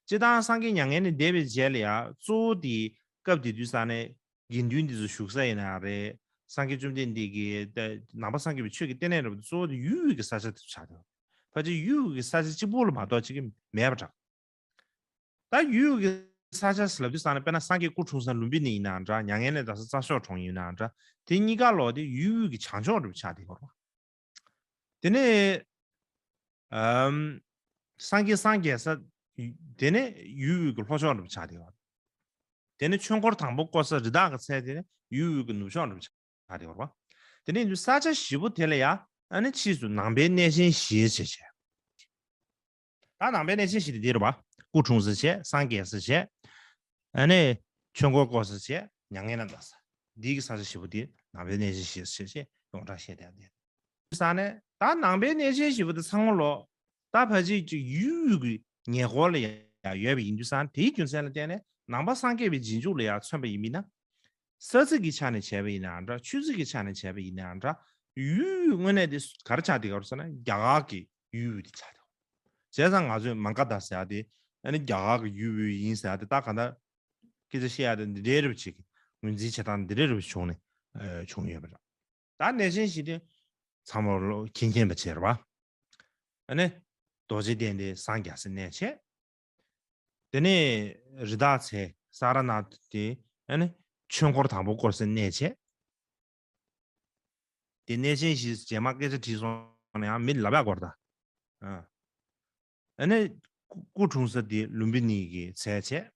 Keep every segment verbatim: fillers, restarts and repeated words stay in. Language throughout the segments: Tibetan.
སྤྱིར་བཏང་སངས་རྒྱས་མྱ་ངན་ལས་འདས་པའི་རྗེས་ལ་ཡང་གཙོ་བོ་དེ་སྐབས་དེ་དུས་ས་ནས་དགེ་འདུན་འདི་ཚོ་བཞུགས་ས་ཡིན་ན་རེད། སངས་རྒྱས་བཅོམ་ལྡན་འདས་ཀྱི་ནང་པ་སངས་རྒྱས་པའི་ཆོས་ཀྱི་ལྟེ་གནས་རབ་ཏུ་གཙོ་བོ་དེ་ཡུལ་དབུས་ཀྱི་ས་ཆ་དེ་ཆགས་ཡོད། ཕལ་ཆེར་ཡུལ་དབུས་ཀྱི་ས་ཆ་གཅིག་པོ་ལ་མ་གཏོགས་ཅིག་མེད་པ་འདྲ། ད་ཡུལ་དབུས་ཀྱི་ས་ཆ་ཟེར་ལབ་དུས་ཙང་ནས་དཔེར་ན་སངས་རྒྱས་སྐུ་འཁྲུངས་ས་ལུམ་བི་ནི་ཡིན་ནའང་འདྲ། མྱ་ངན་ལས་འདས་ས་རྩྭ་མཆོག་གྲོང་ཡིན་ནའང་འདྲ། དེ་གཉིས་ཀ་ལོག་དེ་ཡུལ་དབུས་ཀྱི་བྱང་ཕྱོགས་རུ་ཆགས་བསྡད་ཡོད་རེད་བ། དེ་ནས་ཨམ། སངས་རྒྱས་སངས་རྒྱས་ས་དེ་ནས་ཡུལ་དབུས་ཀྱི་ལྷོ་ཕྱོགས་རུ་ཆགས་བསྡད་ཡོད་རེད། དེ་ནས་ཆོས་འཁོར་དང་པོ་བསྐོར་ས་རི་དྭགས་ཀྱི་ཚལ་དེ་ནས་ཡུལ་དབུས་ཀྱི་ནུབ་ཕྱོགས་རུ་ཆགས་བསྡད་ཡོད་རེད་བ། དེ་ནས་ཡིན་དུས་ས་ཆ་བཞི་པོ་དེ་ལ་ཡ་ཨ་ནི་ཕྱིས་སུ་ནང་པའི་གནས་ཆེན་བཞི་ཞེས་བྱ། ད་ནང་པའི་གནས་ཆེན་བཞི་དེ་འདི་རེད་བ། སྐུ་འཁྲུངས་ས་བྱས། སངས་རྒྱས་ས་བྱས། ཨ་ནི་ཆོས་འཁོར་བསྐོར་ས་བྱས། མྱ་ངན་ལས་འདས་ས། འདི་གི་ས་ཆ་བཞི་པོ་དེ་ནང་པའི་གནས་ཆེན་བཞི་ཞེས་བྱས་ཡོངས་གྲགས་བཤད་བསྡད་ཡོད། ས་ནས་ད་ནང་པའི་གནས་ཆེན་བཞི་པོ་དེ་ཚང་མ་ལོ། ད་ཕལ་ཆེར་གྱི་ཡུལ་དབུས་ཀྱི་ཉེ་འཁོར་ལ་ཡང་ཡོད་པ་ཡིན་དུས་ཙང་དེའི་རྒྱུ་མཚན་ལ་བརྟེན་ནས་ནང་པ་སངས་རྒྱས་པའི་རྗེས་འཇུག་ལ་ཡང་མཚོན་པ་ཡིན་མིན་ན། ས་ཚིགས་ཀྱི་ཆ་ནས་བྱས་པ་ཡིན་ནའང་འདྲ། ཆོས་ཚིགས་ཀྱི་ཆ་ནས་བྱས་པ་ཡིན་ནའང་འདྲ། ཡུལ་དབུས་དངོས་གནས་དེ་ག་རེ་ཆགས་བསྡད་ཡོད་ཟེར་ན་རྒྱ་གར་གྱི་ཡུལ་དབུས་དེ་ཆགས་བསྡད་ཡོད། བྱས་ཙང་ང་ཚོས་མ་ག་དྷ་ཟེར་ཡ་དེ་ཨ་ནི་རྒྱ་གར་གྱི་ཡུལ་དབུས་ཡིན་ཟེར་ཡ་དེ་ད་ག་འདྲ་སྐད་ཆ་བཤད་ཡ་དེ་འདི་འདྲའི་རབ་ཅིག་ངོས་འཛིན་བྱེད་སྟངས་འདི་འདྲའི་རབ་བྱུང་ནས་ཨ་བྱུང་ཡོད་པ་རེད། ད་གནས་ཆེན་བཞི་དེ་ཚང་མ་ལོ་མཁྱེན་མཁྱེན་པ་བྱས་རེད་བ། ཨ་ནི་རྡོ་རྗེ་གདན་དེ་སངས་རྒྱས་སའི་གནས་བྱས། དེ་ནས་རི་དྭགས་ཚལ་ས་ར་ནཱ་ཐ་དེ་ཨ་ནི་ཆོས་འཁོར་དང་པོ་བསྐོར་སའི་གནས་བྱས། དེ་གནས་ཆེན་བཞི་རྗེས་མ་སྐད་ཆ་དྲིས་སོང་ན་ཡང་མི་ལབ་ཡག་གོ་རེད་ད། ཨ་ནི་སྐུ་སྐུ་འཁྲུངས་ས་དེ་ལུམ་བི་ནི་གི་ཚལ་བྱས།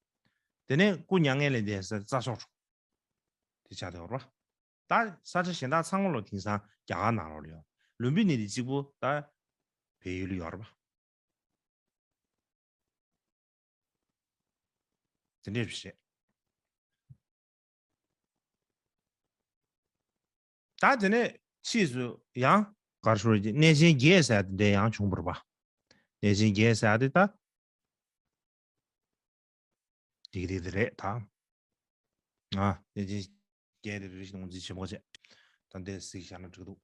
དེ་ནས་སྐུ་མྱ་ངན་ལས་འདས་ས་རྩྭ་མཆོག་གྲོང་དེ་ཆགས་བསྡད་ཡོད་རེད་བ། ད་ས་ཆ་གཞན་དག་ཚང་མ་ལོ་དེང་སང་རྒྱ་གར་ནང་ལོགས་ལ་ཡོད། ལུམ་བི་ནི་དེ་གཅིག་པུ་ད་བལ་ཡུལ་ལ་ཡོད་རེད་བ། དེ་འདྲས་རེད་བཤད། ད་དེ་ནས་ཕྱིས་སུ་ཡང་གར་ཤོར་གྱི་གནས་ཆེན་བརྒྱད་ཟེར་ཡ་དེ་འདྲས་ཡང་བྱུང་བ་རེད་པ། གནས་ཆེན་བརྒྱད་ཟེར་ཡ་དེ་ད་དེ་གི་དེ་དེ་རེད་ད། ཨ་གནས་ཆེན་བརྒྱད་དེ་རེ་རེ་བཞིན་ངོས་འཛིན་ཆེན་པོ་བྱས། ད་འདས་གཟིགས་བཞག་ན་འགྲིག་འདུག་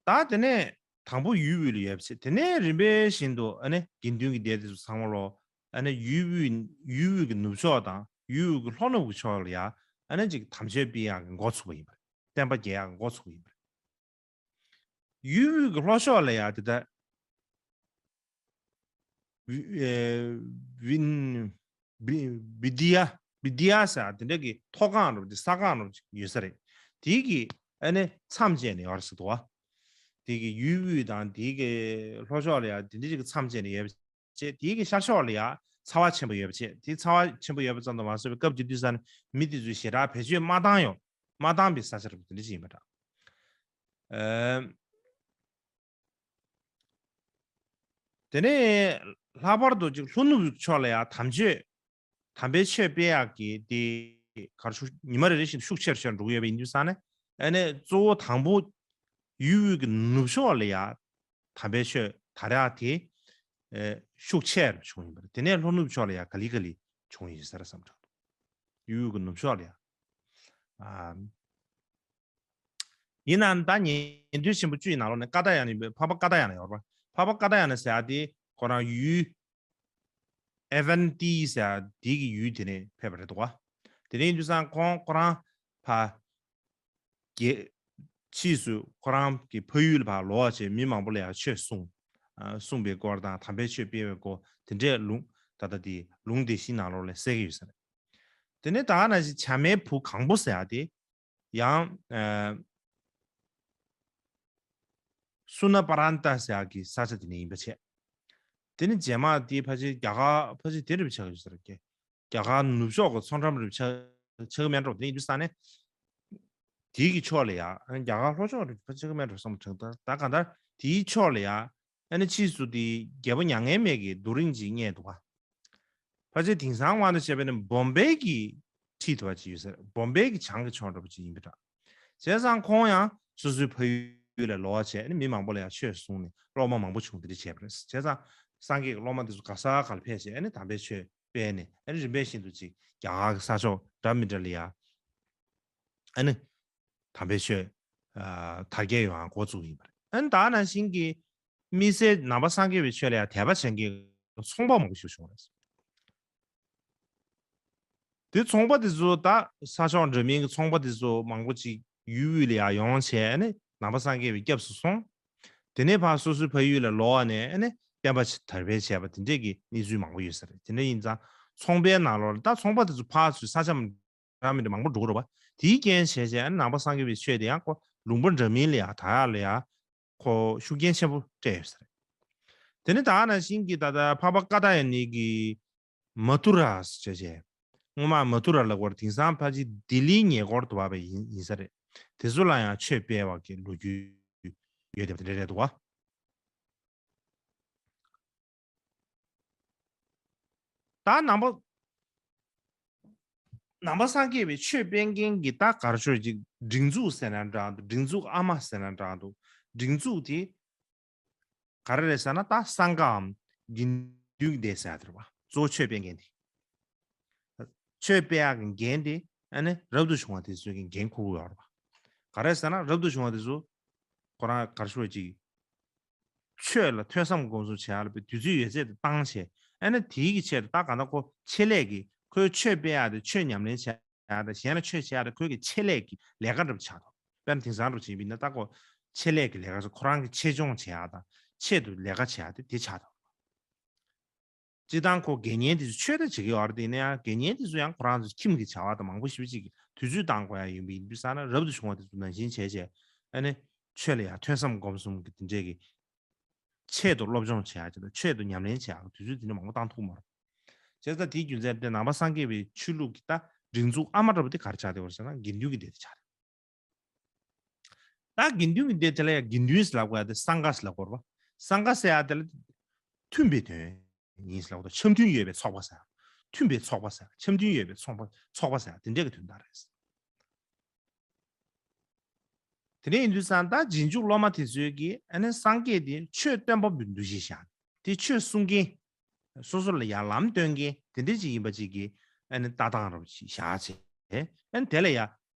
ད་དེ་ནས་དང་པོ་ཡུལ་དབུས་ལ་ཡོད་པ་བྱས། དེ་ནས་རིམ་པས་བཞིན་དུ་ཨ་ནི་དགེ་འདུན་གྱི་སྡེ་དེ་ཚོ་ཚང་མ་ལོ་ཨ་ནི་ཡུལ་དབུས་ཡུལ་དབུས་ཀྱི་ནུབ་ཕྱོགས་དང་ཡུལ་དབུས་ཀྱི་ལྷོ་ནུབ་ཀྱི་ཕྱོགས་ལ་ཡ་ཨ་ནི་ཅིག་དམ་ཆོས་སྤེལ་ཡག་གི་འགོ་ཚུགས་པ་ཡིན་པ་རེད། བསྟན་པ་རྒྱས་ཡག་གི་འགོ་ཚུགས་པ་ཡིན་པ་རེད། ཡུལ་དབུས་ཀྱི་ལྷོ་ཕྱོགས་ལ་ཡ་དེ་ལྟར། བི་ཨེ་བི་བི་བི་དི་ཡ་བི་དི་ཡ་ཟེར་དེ་འདྲ་གི་མཐོ་སྒང་རུ་དེ་ས་སྒང་རུ་ཡོད་ས་རེད། དེའི་གི་ཨ་ནི་མཚམས་བཅད་ནས་ཡོད་རེད་ཟེར་འདུག་བ། དེའི་གི་ཡུལ་དབུས་དང་དེའི་གི་ལྷོ་ཕྱོགས་ལ་ཡ་དེ་འདྲ་ཅིག་གི་མཚམས་བཅད་ནས་ཡོད་པ་བྱས། དེའི་གི་ཤར་ཕྱོགས་ལ་ཡ་ཚ་བ་ཆེན་པོ་ཡོད་པ་བྱས། དེ་ཚ་བ་ཆེན་པོ་ཡོད་པ་ཙམ་དུ་མ་ཟད་པའི་སྐབས་དེ་དུས་ས་ནས་མི་དེ་ཚོས་ཞེ་དྲག་བེད་སྤྱོད་མ་བཏང་ཡོད་མ་བཏང་པའི་ས་ཆ་རུ་དེ་འདྲ་ཅིག་ཡིན་པ་འདྲ། ཨ། དེ་ནས་ལྷག་པར་དུ་ཅིག་ལྷོ་ནུབ་ཕྱོགས་ལ་ཡང་དམ་ཆོས་དམ་པའི་ཆོས་སྤེལ་ཡག་གི་དེ་གར་ཤུགས་ཉི་མ་རེ་རེ་བཞིན་ཤུགས་ཆེར་ཆེར་འགྲོ་གི་ཡོད་པ་ཡིན་དུས་ས་ནས་ཨ་ནི་གཙོ་བོ་དང་པོ་ཡུལ་དབུས་ཀྱི་ནུབ་ཕྱོགས་ལ་ཡང་དམ་པའི་ཆོས་དར་ཡག་དེ་ཨེ་ཤུགས་ཆེར་བྱུང་ཡིན་པ་རེད། དེ་ནས་ལྷོ་ནུབ་ཕྱོགས་ལ་ཡང་ག་ལེ་ག་ལེ་བྱུང་ཡོད་ས་རེད་བསམ་དྲག་འདུག་ཡུལ་དབུས་ཀྱི་ནུབ་ཕྱོགས་ལ་ཡང་ཨ། ཡིན་ནའང་ད་ཉན་ཐོས་ཆེན་པོ་བཅུ་ཡི་ནང་ལོགས་ནས་ཀ་ཏ་ཡ་ན་ཡིན་པའི་འཕགས་པ་ཀ་ཏ་ཡ་ན་ཡོད་རེད་པ། འཕགས་པ་ཀ་ཏ་ཡ་ན་ཟེར་ཡ་དེ་ཁོ་རང་ཡུལ་ཨེ་ཝན་ཏི་ཟེར་ཡ་དེ་གི་ཡུལ་དེ་ནས་ཕེབས་པ་རེད་འདུག་བ། དེ་ནས་ཡིན་དུས་ཙང་ཁོང་ཁོ་རང་ཕ་གི་ཕྱིས་སུ་ཁོ་རང་གི་ཕ་ཡུལ་ལ་ཕར་ལོག་བྱས་མི་མང་པོ་ལ་ཡང་ཆོས་གསུངས། ཨ་གསུངས་པའི་སྐོར་དང་དམ་པའི་ཆོས་སྤེལ་བའི་སྐོར་དེ་འདྲས་ལུང་ད་ལྟ་དེ་ལུང་དེ་བཞི་ནང་ལོགས་ལ་གསལ་གི་ཡོད་ས་རེད། དེ་ནས་ད་ག་ནང་བཞིན་བྱམས་མའི་བུ་གང་པོ་ཟེར་ཡ་དེ། ཡང་ཨ་སུ་ན་པ་རན་ཏ་ཟེར་ཡག་གི་ས་ཆ་དེ་ནས་ཡིན་པ་བྱས། དེ་ནི་རྗེས་མ་དེ་ཕལ་ཆེར་རྒྱ་གར་ཕལ་ཆེར་དེ་རུ་ཆགས་ཡོད་ས་རེད་ཀྱི། རྒྱ་གར་ནུབ་ཕྱོགས་ཀྱི་མཚོ་འགྲམ་རུ་ཆགས་ཆགས་ཀྱི་མེད་འགྲོ། དེ་ཡིན་དུས་ས་ནས་དེའི་གི་ཕྱོགས་ལ་ཡ་རྒྱ་གར་ལྷོ་ཕྱོགས་རུ་ཕལ་ཆེར་ཆགས་ཀྱི་མེད་འགྲོ་བསམ་བློ་དྲན། ད་ད་གང་ལྟར་དེའི་ཕྱོགས་ལ་ཡ་ཨ་ནི་ཕྱིས་སུ་དེ་རྒྱལ་པོ་མྱ་ངན་མེད་ཀྱི་རྡོ་རིང་ཅིག་རྙེད་འདུག་ག་ཕལ་ཆེར་དེང་སང་དབང་དུ་བྱས་པ་ནི་བོམ་པེ་གི་འཁྲིས་དུ་བ་ཅིག་ཡོད་ཟེར། བོམ་པེ་གི་བྱང་གི་ཕྱོགས་འདྲ་པོ་ཅིག་ཡིན་པ་འདྲ། བྱས་ཙང་ཁོང་ཡང་སོ་སོའི་ཕ་ཡུལ་ལ་ལོག་བྱས་ནས་མི་མང་པོ་ལ་ཡང་ཆོས་གསུངས་ནས་སློབ་མ་མང་པོ་བྱུང་དེ་འདྲ་བྱས་པ་རེད། བྱས་ཙང་སངས་རྒྱས་ཀྱི་སློབ་མ་དེ་ཚོ་ག་ས་ག་ལ་ཕེབས་བྱས་ནས་དམ་པའི་ཆོས་སྤེལ་ནས་རིམ་པས་བཞིན་དུ་ཅིག་རྒྱ་གར་གྱི་ས་ཕྱོགས་འདྲ་མི་འདྲ་ལ་ཡང་ཨ་ནི་དམ་པའི་ཆོས་ཨ་དར་རྒྱས་ཡོང་བ་འགོ་བཙུགས་ཡིན་པ་རེད། ཨ་ནི་ད་ནང་བཞིན་གྱི་དམིགས་བསལ་ནང་པ་སངས་རྒྱས་པའི་ཆོས་ལ་ཡང་དད་པ་བྱེད་མཁན་ ཚོང་པ་མང་པོ་ཞིག་བྱུང་བ་རེད། དེ་ཚོང་པ་དེ་ཚོ་ད་ས་ཕྱོགས་འདྲ་མིན་གྱི་ཚོང་པ་དེ་ཚོ་མང་པོ་ཅིག་ཡུལ་དབུས་ལ་ཡར་ཡོང་བྱས་ནས་ནང་པ་སངས་རྒྱས་པའི་སྐྱབས་སུ་སོང་། དེ་ནས་ཕར་སོ་སོའི་ཕ་ཡུལ་ལ་ལོག་ནས་ནས་བསྟན་པ་དར་སྤེལ་བྱས་པ་དེ་འདྲས་ཀྱི་གནས་ཚུལ་མང་པོ་ཡོད་ས་རེད། དེ་འདྲ་ཡིན་ཙང་ཚོང་པའི་ནང་ལོགས་ལ་ད་ཚོང་པ་དེ་ཚོ་ཕར་ཚུར་ས་ཆ་རང་མི་འདྲ་མང་པོ་འགྲོ་གི་རེད་པ། དེའི་རྐྱེན་བྱས་བྱས་ནང་པ་སངས་རྒྱས་པའི་ཆོས་དེ་ཡང་ཁོ་ལུང་པ་འདྲ་མིན་ལ་ཡང་དར་ཡག་ལ་ཡང་ཁོ་ཤུགས་རྐྱེན་ཆེན་པོ་སྤྲད་ཡོད་ས་རེད། དེ་ནི་ད་ག་ནང་བཞིན་གྱི་ད་ལྟ་འཕགས་པ་ཀ་ཏ་ཡ་ནི་གི་མ་ཐུ་ར་ཟེར་བྱས། སྔོན་མ་མ་ཐུ་ར་ལབ་དགོས་རེད། དེང་སང་ཕལ་ཆེར་ལྡི་ལིའི་ཉེ་འཁོར་དུ་བབས་པ་ཡིན་ཡིན་ས་རེད། དེ་ཚོ་ལ་ཡང་ཆོས་སྤེལ་བ་གི་ལོ་རྒྱུས་ཡོད་བསྡད་པ་དེ་འདྲ་རེད་འདུག་བ། ད་ནང་པ་ནང་པ་སངས་རྒྱས་པའི་ཆོས་སྤེལ་མཁན་གྱི་ད་ག་རེ་ཞུ་ཅིག་སྒྲིག་འཛུགས་ཟེར་ན་འདྲ་འདུག་སྒྲིག་འཛུགས་ཨ་མ་ཟེར་ན་འདྲ་འདུག་སྒྲིག་འཛུགས་དེ་ག་རེ་རེད་ཟེར་ན་ད་སངྒ་འམ་དགེ་འདུན་གྱི་སྡེ་ཟེར་ཡ་དེ་རེད་པ། གཙོ་བོ་ཆོས་སྤེལ་མཁན་དེ། ཆོས་སྤེལ་ཡག་གི་འགན་དེ་ཨ་ནི་རབ་ཏུ་བྱུང་བ་དེ་ཚོས་ཀྱི་འགན་འཁུར་གྱི་ཡོད་རེད་པ། ག་རེ་ཟེར་ན་རབ་ཏུ་བྱུང་བ་དེ་ཚོ་ཁོ་རང་ག་རེ་ཞུ་བ་ཅིག་ཆོས་ལ་ཐོས་བསམ་སྒོམ་གསུམ་བྱེད་ཡག་ལ་དུས་ཚོད་ཡོད་ཚད་དེ་བཏང་བྱས། ཨ་ནི་དེའི་གི་ཆེད་དུ་ད་ག་ན་ཁོ་ཆེད་ལས་ཀྱི་ཁོའི་ཆོས་སྤེལ་ཡག་དེ་ཆོས་ཉམས་ལེན་བྱེད་ཡག་དང་གཞན་ལ་ཆོས་བྱེད་ཡག་དེ་ཁོའི་གི་ཆེད་ལས་ཀྱི་ལས་ཀ་འདྲ་པོ་ཆགས་འདུག་དཔེར་ན་དེང་སང་འདྲ་པོ་བྱས་པ་ཡིན་ན་ད་ཁོ་ཆེད་ལས་ཀྱི་ལས་ཀ་ཁོ་རང་གི་ཆེད་སྦྱོང་བྱེད་ཡག་དང་ཆེད་དུ་ལས་ཀ་བྱེད་ཡག་དེ་དེ་ཆགས་འདུག་སྤྱིར་བཏང་ཁོ་དགེ་བསྙེན་དེ་ཚོ་ཆོས་དང་བྱེད་ཀྱི་ཡོད་རེད། དེ་ནས་ཡང་དགེ་བསྙེན་དེ་ཚོ་ཡང་ཁོ་རང་ཚོ་ཁྱིམ་གྱི་བྱ་བ་དང་མང་པོ་ཞེ་པོ་ཅིག་གི་དུས་ཚོད་བཏང་དགོས་ཡ་ཡིན་པ་ཡིན་དུས་ཙང་ན་རབ་ཏུ་བྱུང་བ་དེ་ཚོ་ནང་བཞིན་བྱས་བྱས་ཨ་ནི་ཆོས་ལ་ཡང་ཐོས་བསམ་སྒོམ་གསུམ་གྱི་དེ་འདྲས་ཀྱི་ཆེད་དུ་སློབ་སྦྱོང་བྱེད་ཡ་དང་ཆེད་དུ་ཉམས་ལེན་བྱེད་ཡ་གི་དུས་ཚོད་དེ་འདྲ་མང་པོ་བཏང་ཐུབ་མ་རེད། བྱས་ཙང་དེའི་རྒྱུ་མཚན་དེ་ནང་པ་སངས་རྒྱས་པའི་ཆོས་ལུགས་ཀྱི་ད་སྒྲིག་འཛུགས་ཨ་མ་འདྲ་པོ་དེ་ག་རེ་ཆགས་བསྡད་ཡོད་རེད་ཟེར་ན་དགེ་འདུན་གྱི་སྡེ་དེ་ཆགས་རེད། ད་དགེ་འདུན་གྱི་སྡེ་དེ་ལ་ཡང་དགེ་འདུན་ཟེར་ལབ་དགོས་ཡ་དེ་སངྒ་ཟེར་ལབ་དགོས་རེད་པ། སངྒ་ཟེར་ཡ་དེ་ལ་མཐུན་པའི་དོན་ཡིན་ཟེར་ལབ་དགོས། འཆམ་མཐུན་ཡོད་པའི་ཚོགས་པ་ཟེར། མཐུན་པའི་ཚོགས་པ་ཟེར། འཆམ་མཐུན་ཡོད་པའི་ཚོགས་པ་ཚོགས་པ་ཟེར་དེ་འདྲས་ཀྱི་དོན་དག་རེད། དེ་འདྲ་ཡིན་དུས་ཙང་ད་རྗེས་འཇུག་སློབ་མ་དེ་ཚོས་ཀྱིས་ཨ་ནི་སངས་རྒྱས་དེ་ཆོས་སྟོན་པ་འདུ་ཤེས་བཞག་དེ་ཆོས་གསུང་མཁན། སོ་སོ་ལ་ཡང་ལམ་སྟོན་མཁན་དེ་འདྲ་ཅིག་ཡིན་པ་ཅིག་གི་ཨ་ནི་ལྟ་སྟངས་རབ་ཅིག་བཞག་བྱས། ཨ་ནི་དེ་ལ་ཡང་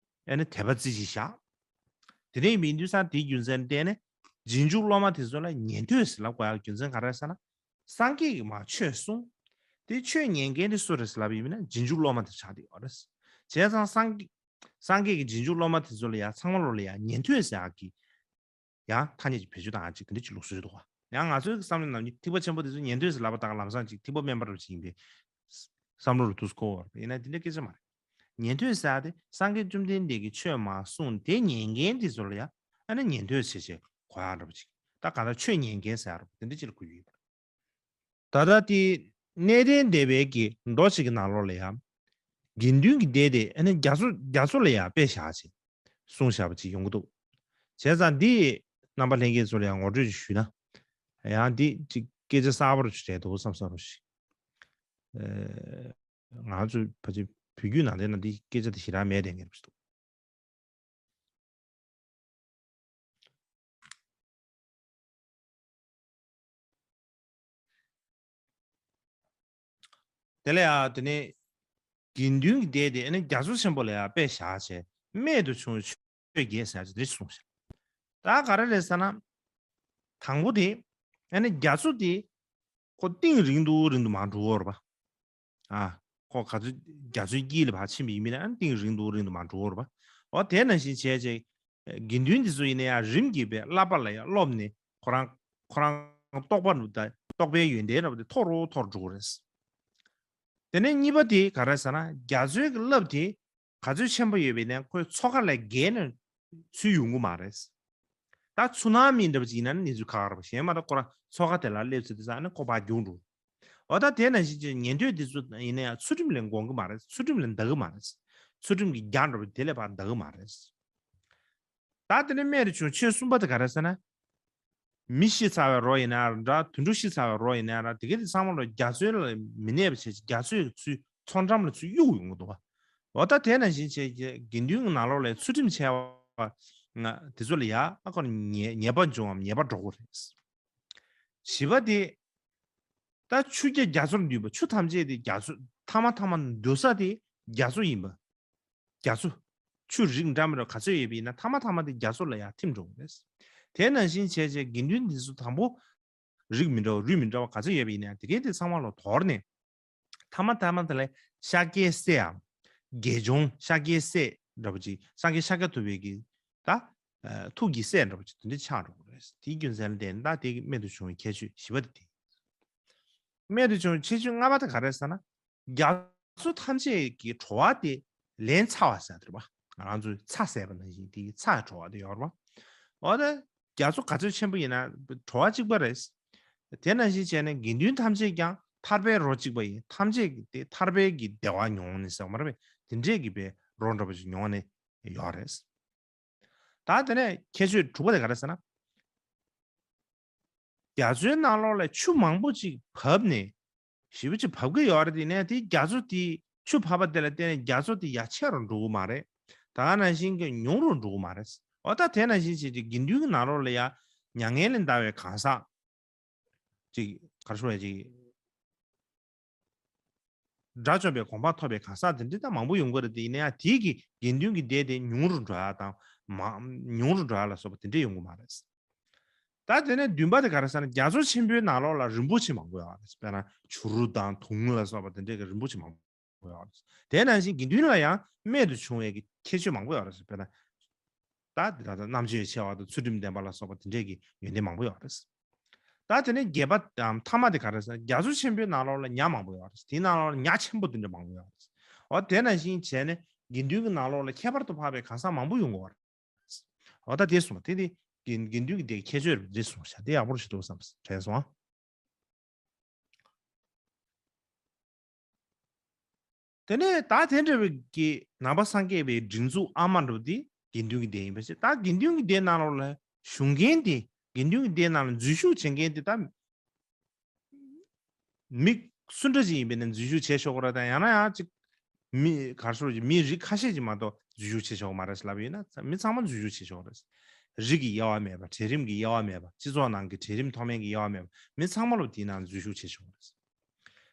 ཨ་ནི་དད་པ་རྩེ་གཅིག་བཞག་དེ་འདྲ་ཡིན་པ་ཡིན་དུས་ཙང་དེའི་རྒྱུ་མཚན་བརྟེན་ནས་རྗེས་འཇུག་སློབ་མ་དེ་ཚོ་ལ་ཉན་ཐོས་ཟེར་ལབ་དགོས་ཡག་རྒྱུ་མཚན་ག་རེ་ཟེར་ན། སངས་རྒྱས་ཀྱིས་མར་ཆོས་གསུངས། དེ་ཆོས་ཉན་མཁན་དེ་སུ་རེད་ཟེར་ལབ་ཡིན་ན་རྗེས་འཇུག་སློབ་མ་དེ་ཆགས་བསྡད་ཡོད་རེད། བྱས་ཙང་སངས་རྒྱས་སངས་རྒྱས་ཀྱི་རྗེས་འཇུག་སློབ་མ་དེ་ཚོ་ལ་ཡང་ཚང་མ་ལོ་ལ་ཡང་ཉན་ཐོས་ཟེར་ཡག་གི་ཡང་ཐ་སྙད་ཀྱི་བེད་སྤྱོད་བཏང་ཡག་ཅིག་དེ་འདྲ་ཅིག་ལུགས་སྲོལ་འདུག་བ། ཡང་ང་ཚོའི་བསམ་བློའི་ནང་ནས་ཐེག་པ་ཆེན་པོ་དེ་ཚོ་ཉན་ཐོས་ཟེར་ལབ་པ་དང་ལམ་སང་ཅིག་ཐེག་པ་དམན་པ་འདྲ་པོ་ཅིག་ཡིན་པའི་བསམ་བློ་རུ་འདུག་གོ་བ་ཡིན་ན་དེ་འདྲ་སྐད་ཆ་མ་རེད། ཉན་ཐོས་ཟེར་ཡག་དེ་སངས་རྒྱས་བཅོམ་ལྡན་འདས་ཀྱིས་ཆོས་མར་གསུངས་དེ་ཉན་མཁན་དེ་ཚོ་ལ་ཡང་ཨ་ནི་ཉན་ཐོས་ཟེར་བྱས་གོ་ཡག་འདྲ་པོ་ཅིག་ད་ག་ད་ཆོས་ཉན་མཁན་ཟེར་ཡག་འདྲ་པོ་དེ་འདྲ་ཅིག་ལ་གོ་རྒྱུ་ཡོད་པ་རེད། ད་ལྟ་དེ་གནས་བརྟན་སྡེ་པའི་གི་མདོ་ཅིག་གི་ནང་ལོགས་ལ་ཡང་དགེ་འདུན་གྱི་སྡེ་དེ་ཨ་ནི་རྒྱ་མཚོ་རྒྱ་མཚོ་ལ་ཡང་དཔེ་བཞག་ཅིག་གསུངས་བཞག་པ་ཅིག་ཡོང་གི་འདུག་བྱས་ཙང་འདི་རྣམ་པ་ལྷན་རྒྱས་ཚོ་ལ་ཡང་ངོ་སྤྲོད་ཅིག་ཞུས་ན། ཡང་འདི་ཅིག་སྐད་ཆ་གསར་པ་རུ་ཅིག་རེད་འདུག་བསམ་བསམ་རུ་ཞིག་ང་ཚོ་ཕལ་ཆེར་བོད་བརྒྱུད་ནང་བསྟན་ནང་འདི་སྐད་ཆ་དེ་ཞེ་དྲག་མེད་བསྡད་མཁན་རེད་འདུག་དེ་ལ་ཡང་དེ་ནས་དགེ་འདུན་གྱི་སྡེ་དེ་ཨ་ནི་རྒྱ་མཚོ་ཆེན་པོ་ལ་ཡང་དཔེ་བཞག་བྱས་རྨད་དུ་བྱུང་བའི་ཆོས་བརྒྱད་ཟེར་ཡག་ཅིག་དེ་གསུངས་ཤག་ད་ག་རེ་རེད་ཟེར་ན། དང་པོ་དེ་ཨ་ནི་རྒྱ་མཚོ་དེ་ཁོ་གཏིང་རིང་དུ་རིང་དུ་མར་འགྲོ་གི་ཡོད་རེད་པ། ཨ། ཁོ་ག་ཚོད་རྒྱ་མཚོའི་དཀྱིལ་ལ་ཕར་ཕྱིན་པ་ཡིན་མིན་ན་ཨ་ནི་གཏིང་རིང་དུ་རིང་དུ་མར་འགྲོ་གི་ཡོད་རེད་པ། འོ་དེ་ནང་བཞིན་བྱས་བྱས་དགེ་འདུན་འདི་ཚོ་ཡིན་ན་ཡང་རིམ་གྱིས་པའི་བསླབ་པ་ལ་ཡང་སློབ་ནས་ཁོ་རང་ཁོ་རང་རྟོགས་པ་འདྲ་པོ་དང་རྟོགས་པའི་ཡོན་ཏན་འདྲ་པོ་དེ་མཐོ་རུ་མཐོ་རུ་འགྲོ་གི་རེད། དེ་ནས་གཉིས་པ་དེ་ག་རེ་ཟེར་ན་རྒྱ་མཚོའི་གི་རླབས་དེ་ག་ཚོད་ཆེན་པོ་ཡོད་པ་ཡིན་ན་ཁོའི་མཚོ་ཁ་ལས་བརྒལ་ནས་ཚུར་ཡོང་གི་མ་རེད། ད་ཚུར་སྣང་མི་འདྲ་པོ་ཅིག་ཡིན་ན་ནི་གནས་ཚུལ་ཁག་ཁག་རེད་པ། གཞན་མ་གཏོགས་ཁོ་རང་མཚོ་ཁ་དེ་ལ་སླེབས་ཚར་དུས་ཙང་ནི་ཁོ་ཕར་རྒྱུགས་འགྲོ། འོ་ད་དེ་ནང་བཞིན་གྱི་ཉན་ཐོས་འདི་ཚོ་ཡིན་ན་ཡང་ཚུལ་ཁྲིམས་ལ་འགོང་གི་མ་རེད། ཚུལ་ཁྲིམས་ལ་འདང་གི་མ་རེད། ཚུལ་ཁྲིམས་ཀྱི་རྒྱ་འདྲ་པོ་དེ་ལས་ཕར་འདང་གི་མ་རེད། ད་དེ་ནས་རྨད་དུ་བྱུང་ཆོས་གསུམ་པ་དེ་ག་རེ་ཟེར་ན། མི་ཤི་ཚར་བའི་རོ་ཡིན་ན་འདྲ། དུད་འགྲོ་ཤི་ཚར་བའི་རོ་ཡིན་ན་འདྲ། དེ་ག་དེ་ཚང་མ་ལ་རྒྱ་མཚོའི་ལ་མི་གནས་པ་བྱས་རྒྱ་མཚོའི་ཚུར་མཚོ་འགྲམ་ལ་ཚུར་གཡུག་ཡོང་གི་འདུག་བ། འོ་ད་དེ་ནང་བཞིན་བྱས་རྒྱ་དགེ་འདུན་གྱི་ནང་ལོགས་ལ་ཚུལ་ཁྲིམས་འཆལ་བ་ང་དེ་ཚོ་ལ་ཡ་ཨ་ཁོ་ཉེས་ཉེས་པ་འབྱུང་བའམ་ཉེས་པ་འགྲོ་གི་རེད། བཞི་པ་དེ། ད་ཆུ་རྒྱ་རྒྱ་མཚོར་འདུས་པ། ཆུ་ཐམས་ཅད་དེ་རྒྱ་མཚོ་ཐ་མ་ཐ་མ་འདུ་ས་དེ་རྒྱ་མཚོ་ཡིན་པ། རྒྱ་མཚོ། ཆུ་རིགས་འདྲ་མི་འདྲ་ག་ཚོད་ཡོད་པ་ཡིན་ན་ཐ་མ་ཐ་མ་དེ་རྒྱ་མཚོ་ལ་ཡང་ཐིམ་འགྲོ་གི་རེད། དེ་ནང་བཞིན་བྱས་བྱས་དགེ་འདུན་འདི་ཚོ་དང་པོ་ རིགས་མི་འདྲ་བ་རུས་མི་འདྲ་བ་ག་ཚོད་ཡོད་པ་ཡིན་ན་ཡང་དེ་གའི་དེ་ཚང་མ་ལ་དོར་ནས། ཐ་མ་ཐ་མ་དེ་ལ་ཤཱཀྱའི་སྲས་འམ། དགེ་སྦྱོང་ཤཱཀྱའི་སྲས་འདྲ་པོ་ཅིག་ཤཱཀྱ་ཤཱཀྱ་ཐུབ་པའི་གི་ད་ཨ་ཐུགས་ཀྱི་སྲས་འདྲ་པོ་ཅིག་དེ་འདྲ་ཆགས་འགྲོ་གི་རེད། དེའི་རྒྱུ་མཚན་ལ་བརྟེན་ད་དེ་རྨད་དུ་བྱུང་བའི་ཁྱད་ཆོས་བཞི་པ་དེ་དེ། རྨད་དུ་བྱུང་བའི་ཁྱད་ཆོས་ལྔ་པ་དེ་ག་རེ་ཟེར་ན། རྒྱ་མཚོ་ཐམས་ཅད་ཀྱི་བྲོ་བ་དེ་ལན་ཚྭ་བ་ཟེར་དེ་རེད་པ། ང་རང་ཚོས་ཚྭ་ཟེར་བ་ནང་བཞིན་དེའི་ཚྭ་བྲོ་བ་དེ་ཡོད་རེད་པ། འོ་ད་རྒྱ་མཚོ་ག་ཚོད་ཆེན་པོ་ཡིན་ན་བྲོ་བ་གཅིག་པ་རེད། དེ་ནང་བཞིན་བྱས་ནས་དགེ་འདུན་ཐམས་ཅད་ཀྱང་ཐར་པའི་རོ་གཅིག་པ་ཡིན། ཐམས་ཅད་ཀྱི་དེ་ཐར་པའི་གི་བདེ་བ་མྱོང་ནས་ཟེར་བ་མ་རེད་པས། དེ་འདྲས་ཀྱི་པའི་རོ་འདྲ་པོ་ཞིག་མྱོང་ནས་ཡོད་རེད། ད་དེ་ནས་ཁྱད་ཆོས་དྲུག་པ་དེ་ག་རེ་ཟེར་ན། རྒྱ་མཚོའི་ནང་ལོགས་ལ་ཆུ་མང་པོ་ཅིག་བབས་ནས་ཞེ་པོ་ཅིག་བབས་ཀྱི་ཡོད་རེད། དེ་ནས་དེ་རྒྱ་མཚོ་དེ་ཆུ་བབས་པ་དེ་ལ་བརྟེན་ནས་རྒྱ་མཚོ་དེ་ཡར་ཆེ་རུ་འགྲོ་གི་མ་རེད། ད་ག་ནང་བཞིན་གྱི་ཉུང་རུ་འགྲོ་གི་མ་རེད། འོ་ད་དེ་ནང་བཞིན་བྱས་ཏེ་དགེ་འདུན་གྱི་ནང་ལོགས་ལ་ཡང་མྱ་ངན་ལས་འདའ་བའི་གང་ཟག་ཅིག་ག་རེ་ཞུ་དགོས་རེད། ཅིག་དགྲ་བཅོམ་པའི་གོ་འཕང་ཐོབ་པའི་གང་ཟག་དེ་འདྲ་ད་མང་པོ་ཡོང་གི་རེད། དེ་ཡིན་ན་ཡང་དེའི་གི་དགེ་འདུན་གྱི་སྡེ་དེ་ཉུང་རུ་འགྲོ་ཡ་དང་མ་ཉུང་རུ་འགྲོ་ཡ་ལ་སོགས་པ་དེ་འདྲ་ཡོང་གི་མ་རེད། ད་དེ་ནས་བདུན་པ་དེ་ག་རེ་ཟེར་ན། རྒྱ་མཚོ་ཆེན་པོའི་ནང་ལོགས་ལ་རིན་པོ་ཆེ་མང་པོ་ཡོད་རེད། དཔེར་ན་བྱུ་རུ་དང་དུང་ལ་སོགས་པ་དེ་འདྲའི་གི་རིན་པོ་ཆེ་མང་པོ་ཡོད་རེད། དེ་ནང་བཞིན་དགེ་འདུན་ལ་ཡང་རྨད་དུ་བྱུང་བའི་གི་ཁྱད་ཆོས་མང་པོ་ཡོད་རེད། དཔེར་ན་ད་དེ་ད་ལྟ་རྣམ་དཔྱོད་ཆེ་བ་དང་ཚུལ་ཁྲིམས་ལྡན་པ་ལ་སོགས་པ་དེ་འདྲའི་གི་ཡོན་ཏན་མང་པོ་ཡོད་རེད། ད་དེ་ནས་བརྒྱད་པ་དང་ཐ་མ་དེ་ག་རེ་ཟེར་ན། རྒྱ་མཚོ་ཆེན་པོའི་ནང་ལོགས་ལ་ཉ་མང་པོ་ཡོད་རེད། དེའི་ནང་ལོགས་ལ་ཉ་ཆེན་པོ་དེ་འདྲ་མང་པོ་ཡོད་རེད། འོ་དེ་ནང་བཞིན་བྱས་ནས་དགེ་འདུན་གྱི་ནང་ལོགས་ལ་ཁྱད་པར་དུ་འཕགས་པའི་གང་ཟག་མང་པོ་ཡོང་གི་ཡོད་རེད། འོ་ད་དེ་གསུངས་པ་དེ་དེ་དགེ་དགེ་འདུན་གྱི་སྡེ་ཁྱད་ཆོས་རེད་གསུངས་ཤག་དེ་ཡག་པོ་ཞིག་འདུག་བསམ་དྲན་སོང་ཨ། དེ་ནས་ད་དེ་འདྲ་བའི་གི་ནང་པ་སངས་རྒྱས་པའི་སྒྲིག་འཛུགས་ཨ་མ་འདྲ་བོ་དེ་དགེ་འདུན་གྱི་སྡེ་ཡིན་པ་ཞིག་ད་དགེ་འདུན་གྱི་སྡེ་ནང་ལོགས་ལ་བཞུགས་མཁན་དེ་དགེ་འདུན་གྱི་སྡེ་ནང་ལ་འཛུལ་ཞུགས་བྱེད་མཁན་དེ་ད་མི་སུ་འདྲ་ཅིག་ཡིན་པས་ན་འཛུལ་ཞུགས་བྱེད་ཆོག་གི་རེད། དང་ཡང་ན་ཡང་ཅིག་མི་གར་སོགས་ཀྱི་མི་རིགས་ཁ་ཤས་ཀྱིས་མ་གཏོགས་འཛུལ་ཞུགས་བྱེད་ཆོག་གི་མ་རེད་ལབ་ཡོད་ན། མི་ཚང་མ་འཛུལ་ཞུགས་བྱེད་ཆོག་གི་རེད། རིགས་ཀྱི་དབྱེ་བ་མེད་པ། གྲལ་རིམ་གྱི་དབྱེ་བ་མེད་པ། སྤྱི་ཚོགས་ནང་གི་གྲལ་རིམ་མཐོ་དམན་གྱི་དབྱེ་བ་མེད་པ། མི་ཚང་མ་ལོ་དེའི་ནང་འཛུལ་ཞུགས་བྱེད་ཆོག་གི་རེད།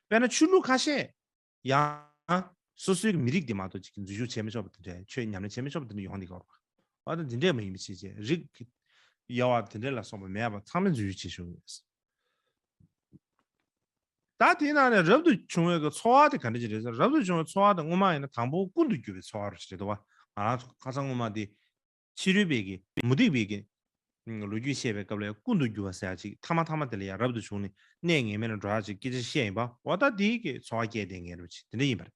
དཔེར་ན་ཆོས་ལུགས་ཁ་ཤས་ཡང་སོ་སོའི་མི་རིགས་དེ་མ་གཏོགས་ཅིག་འཛུལ་ཞུགས་བྱེད་མི་ཆོག་པ་དེ་འདྲ། ཆོས་ཉམས་ལེན་བྱེད་མི་ཆོག་པ་དེ་འདྲ་ཡོང་གི་ཡོད་རེད་པ། འོ་ད་འདི་འདྲས་མ་ཡིན་པ་བྱས་བྱས་རིགས་ཀྱི་དབྱེ་བ་དེ་འདྲས་ལ་སོགས་པ་མེད་པ་ཚང་མས་འཛུལ་ཞུགས་བྱེད་ཆོག་གི་རེད། ད་དེའི་ནང་ནས་རབ་ཏུ་བྱུང་བའི་གི་འཚོ་བ་དེ་ག་འདྲ་ཅིག་རེད་ཟེར། རབ་ཏུ་བྱུང་བའི་འཚོ་བ་དེ་སྔོན་མ་ཡིན་ན་དང་པོ་ཀུན་ཏུ་རྒྱུ་བའི་འཚོ་བ་རུ་ཞིག་རེད་འདུག་བ། ང་རང་ཚོ་ཁ་སང་སྔོན་མ་དེ་ཕྱི་རོལ་པའི་གི་མུ་སྟེགས་པའི་གི་ལོ་རྒྱུས་བཤད་པའི་སྐབས་ལ་ཀུན་ཏུ་རྒྱུ་བ་ཟེར་ཡ་ཅིག་ཐ་མ་ཐ་མ་དེ་ལ་ཡང་རབ་ཏུ་བྱུང་ནས་གནས་ངེས་མེད་ལ་འགྲོ་ཡ་ཅིག་སྐད་ཆ་བཤད་ཡིན་པ། འོ་ད་དེའི་གི་འཚོ་བ་སྐྱེལ་བསྡད་མཁན་རེད་པ་ཅིག་དེ་འདྲ་ཡིན་པ་རེད།